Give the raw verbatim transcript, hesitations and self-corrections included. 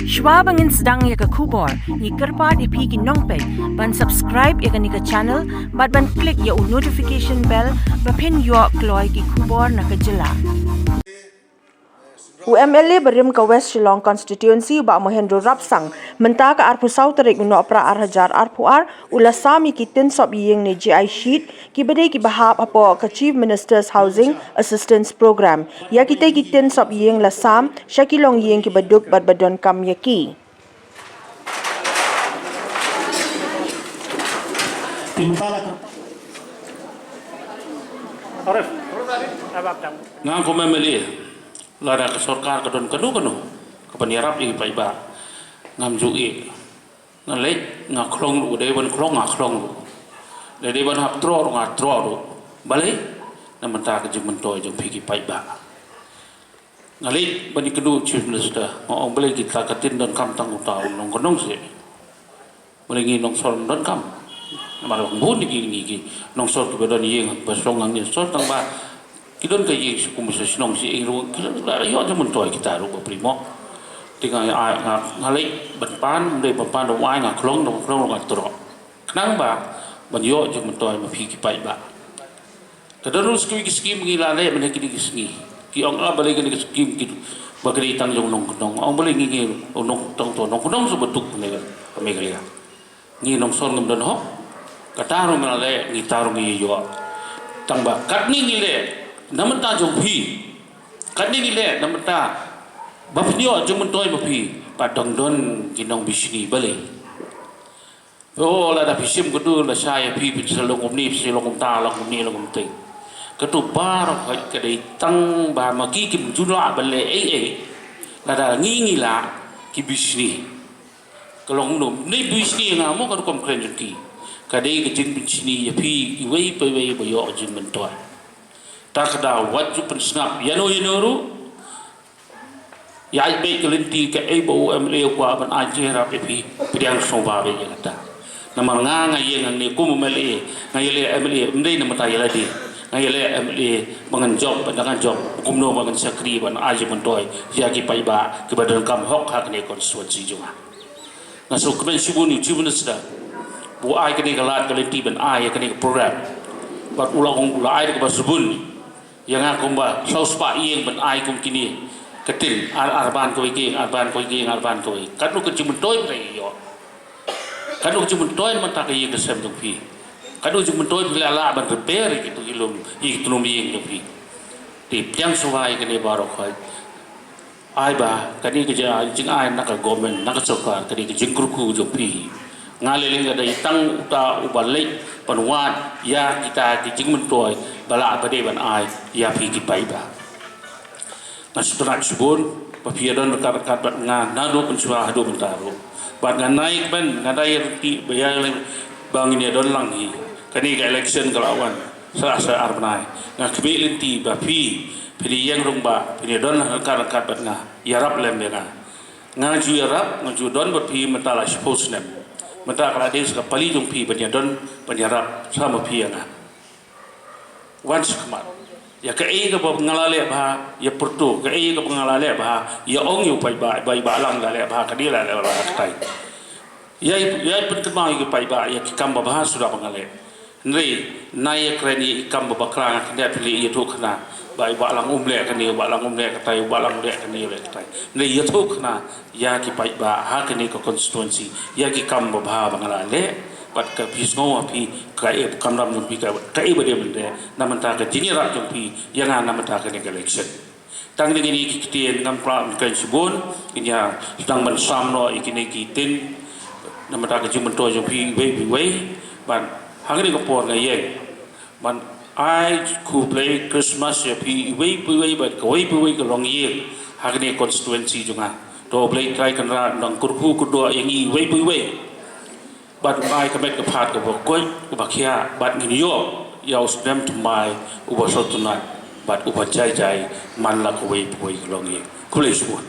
Shwa ba ngin sdang ïa ka khubor, ngi kyrpad ïa phi ki nongpeit ban subscribe ïa kane ka channel bad ban click ïa u notification bell ba phin ïoh kloi ki khubor na ka jylla. U M L A barim ka West Shillong Constituency, Bah Mohendro Rapsang, mynta ka arphew saw tarik u Nohprah ar hajar arphew ar, u la sam ïa ki tin sop ïing ne J I sheet, kiba dei kiba hap hapoh ka Chief Minister's Housing Assistance Programme. Ïa kitei ki tin sop ïing la sam sha ki longïing kiba duk bad ba donkam ïa ki. Nga kum M L A, lada ka sorkar ka don kano kano kaban ïarap ïa ki paidbah, ngam ju ïeh. Nga leit nga khlong ruh, dei ban khlong nga khlong ruh, dei ban hap troh ruh nga troh ruh. Balei? Na bynta ka jingmyntoi jong phi ki paidbah. Nga leit ban ïakynduh Chief Minister, nga ong balei kita ka tin donkam tang uta u nongkyndong seh? Balei ngi nongsor donkam? Namar bun ngi, ngi ki nongsor kiba don ïing ba shong hangne sor, tang ba ki don ka ïing sha kum sha shnong sha ïing ruh, ki la ïoh jingmyntoi kita ruh bapli mo. Te nga, nga, nga leit ban pan, ym dei ban pan da u ai, nga khlong, da u khlong ruh nga troh, khnang ba ban ïoh jingmyntoi ma phi ki paidbah. Ka don ruh sa kawei ka skim ngi la leh mynne kine ki sngi. Ki ong, ah, balei kine ki skim ki, ba ka dei tang jong u nongkyndong. Ong balei ngi, ngi u nongkyndong, to nongkyndong sa ba duk mynne ka Meghalaya. Ngi nongsor ngim don hok. Kata ruh ngi la leh, ngi ta ruh ngi ïoh. Tang ba katne ngi leh na bynta jong phi. Katne ngi leh na bynta ba phin ïoh jingmyntoi ma phi. Pat dang don ki nongbishni, balei? Oh, lada phi shim katu, la shai ïa phi, phin sa long kumne, phin sa long kumta, long kumne, long kumte. Katu baroh ka dei tang ba ma ki kim ju lah ban leh ei ei. Lada ngi ngi lah, ki bishni. Ka long kumno, ne bishni ïa nga mo, ka rukom kren jong ki. Ka dei ka jingbishni ïa phi iwei pa iwei ba ïoh jingmyntoi. Ta ka daw wat ju pynsngap ïano ïano ruh. Ïa ai beit ka lynti kaei ba u M L A u kwah ban ai jingïarap ïa phi, pdiang sngewbha beit ïa kata. Namar nga, nga ïeng hangne kum u M L A, nga ïaleh M L A ym dei na bynta ïa lade. Nga ïaleh M L A ba ngan jop, ba ngan jop kumno, ba ngan shakri, ban ai jingmyntoi ïa ki paidbah kiba donkam hok ha kane ka constituency jong nga. Nga sngewkmen shibun ïa u Chief Minister ba u ai kane ka lad ka lynti ban ai ïa kane ka program. Bad u la ong u la ai da kaba sbun. Ïa nga kumba saw spah ïing ban ai kum kine ka tin, ar, ar ban kawei ka ïing, ar ban kawei ka ïing, ar ban kawei. Katno ka jingmyntoi ba la ïoh? Katno ka jingmyntoi na bynta ka ïing ka sem jong phi? Katno ka jingmyntoi phi la lah ban repair ïa kitu ki lum, ïa kitu ki lum ïing jong phi? Te pdiang sngewbha ïa kane baroh khoit. Ai ba kane ka jing, jingai na ka government, na ka sorkar, kane ka jingkyrkhu jong phi. Nga lei lei nga dei tang uta uba leit ban wad ïa kita ki jingmyntoi ba lah ba dei ban ai ïa phi ki paidbah. Nga sngewtynnat shibun ba phi ïadon ryngkat ryngkat bad nga naduh mynshuwa haduh mynta ruh. Bad nga nai kmen, nga nai ryntih ba ïa lei ba ngin ïadon lang hi. Kane ka election ka la wan. Sa, sa ar bnai. Nga khmih lynti ba phi, phin ïeng rangbah, phin ïadon ryngkat ryngkat bad nga, ïarap lem ïa nga. Nga ju ïarap, nga ju don bad phi mynta la shiphew snem. Mynta ka la dei sa ka pali jong phi ban ïadon, ban ïarap sa ma phi ïa nga. Wan sha khmat. Ïa kaei kaba nga la leh bha, ïa pyrto, kaei kaba nga la leh bha, ïa ong ïa u paidbah, ba i Bah Lang la leh bha, ka dei la leh bha katai. Ïa, ïa pynkynmaw ïa ki paidbah ïa ki kam babha suda ba nga leh. Hynrei nai ïa kren ïa i kam ba bakla nga kyndiat phi leh ïathuh khana ba i Bah Lang um leh kane, i Bah Lang um leh katai, i Bah Lang um leh kane, um leh katai. Hynrei ïathuh khana ïa ki paidbah ha kane ka constituency ïa ki kam babha ba nga la leh. Bad ka phi sngew ha phi kaei ka kamram jong phi, kaei ba dei ban leh na bynta ka jingïarap jong phi ïa nga na bynta kane ka election. Tang kine ki ktien ngam kwah ban kren shibun, ngin ïa sdang ban sam noh ïa kine ki ktien na bynta ka jingmyntoi jong phi iwei pa iwei. Bad ha kane ka por nga ïeng ban ai khublei Christmas ïa phi iwei pa iwei bad kawei pa iwei ka longïing ha kane ka constituency jong nga. To U Blei Trai Kynrad un dang kyrkhu kyrdoh ïa ngi iwei pa iwei. Bad un ai ka met ka phad kaba koit kaba khiah bad ngin ïoh ïa u snem thymmai uba sngewtynnat bad uba jai jai man la kawei pa kawei ka longïing. Khublei shibun.